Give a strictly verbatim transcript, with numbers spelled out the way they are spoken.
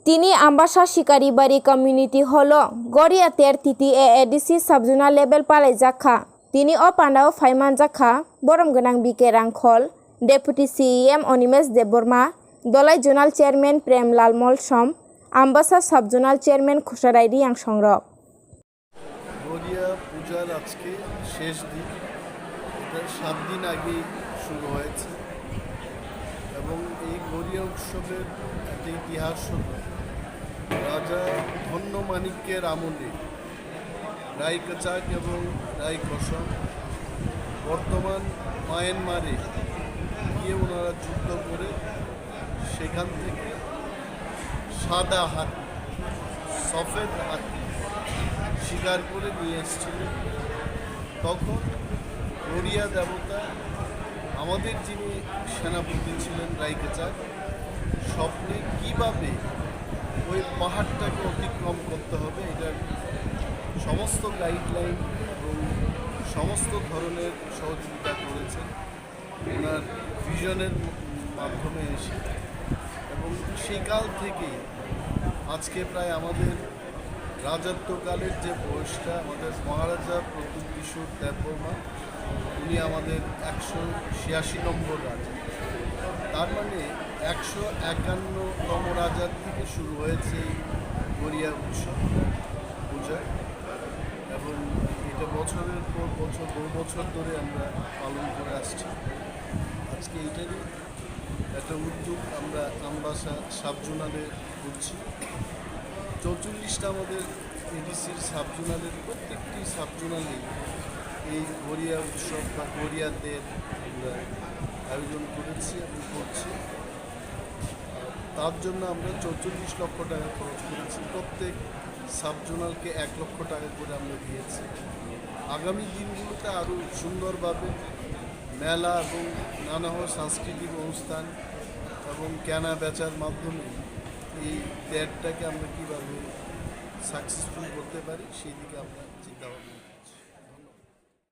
Tini Ambasa Sikaribari Community Hall o Goria ter T T A A D C Sub Zonal level palaijak kha. Tini o pandao phaimanjak kha borom gwnang B K Rangkhol, Deputy C E M Onimesh Debbarma, Dolai Zonal Chairman Prem Lal Molsom, Ambasa Sub Zonal Chairman Khusarai Riyang Songrok. Garia পূজার আজকে শেষ দিন। এটা সাত দিন আগেই শুরু হয়েছে এবং এই গরিয়া উৎসবের একটা ইতিহাস হলো রাজা ধন্য মাণিক্যের আমলে রায়কচাক এবং রায়কসম বর্তমান মায়ানমারে গিয়ে ওনারা যুদ্ধ করে সেখান থেকে সাদা হাতি, সফেদ হাতি শিকার করে নিয়ে এসেছিলেন। তখন গরিয়া দেবতা, আমাদের যিনি সেনাপতি ছিলেন রায়কচাক, স্বপ্নে কিভাবে ওই পাহাড়টাকে অতিক্রম করতে হবে, এটার সমস্ত গাইডলাইন এবং সমস্ত ধরনের সহযোগিতা করেছেন ওনার ভিশনের মাধ্যমে এসে। এবং সেই কাল থেকেই আজকে প্রায় আমাদের রাজত্বকালের যে বয়সটা, আমাদের মহারাজা প্রদ্যোৎ কিশোর দেববর্মা, উনি আমাদের একশো ছিয়াশি নম্বর রাজা। তার মানে একশো একান্নতম রাজার থেকে শুরু হয়েছে এই গরিয়া উৎসব পূজা, এবং এটা বছরের পর বছর, বহু বছর ধরে আমরা পালন করে আসছি। আজকে এটারই একটা উদ্যোগ আমরা আমবাসা সাব জোনালে করছি। চৌচল্লিশটা আমাদের এডিসির সাব জোনালের প্রত্যেকটি সাব জোনালে এই গরিয়া উৎসব বা গরিয়া দের আমরা আয়োজন করেছি এবং করছি। তার জন্য আমরা চৌচল্লিশ লক্ষ টাকা খরচ করেছি, প্রত্যেক সাব জোনালকে এক লক্ষ টাকা করে আমরা দিয়েছি। আগামী দিনগুলোতে আরও সুন্দরভাবে মেলা এবং নানা সাংস্কৃতিক অনুষ্ঠান এবং কেনা বেচার মাধ্যমে এই দেরটাকে আমরা কীভাবে সাকসেসফুল করতে পারি, সেই দিকে আমরা চিন্তা ভাবনা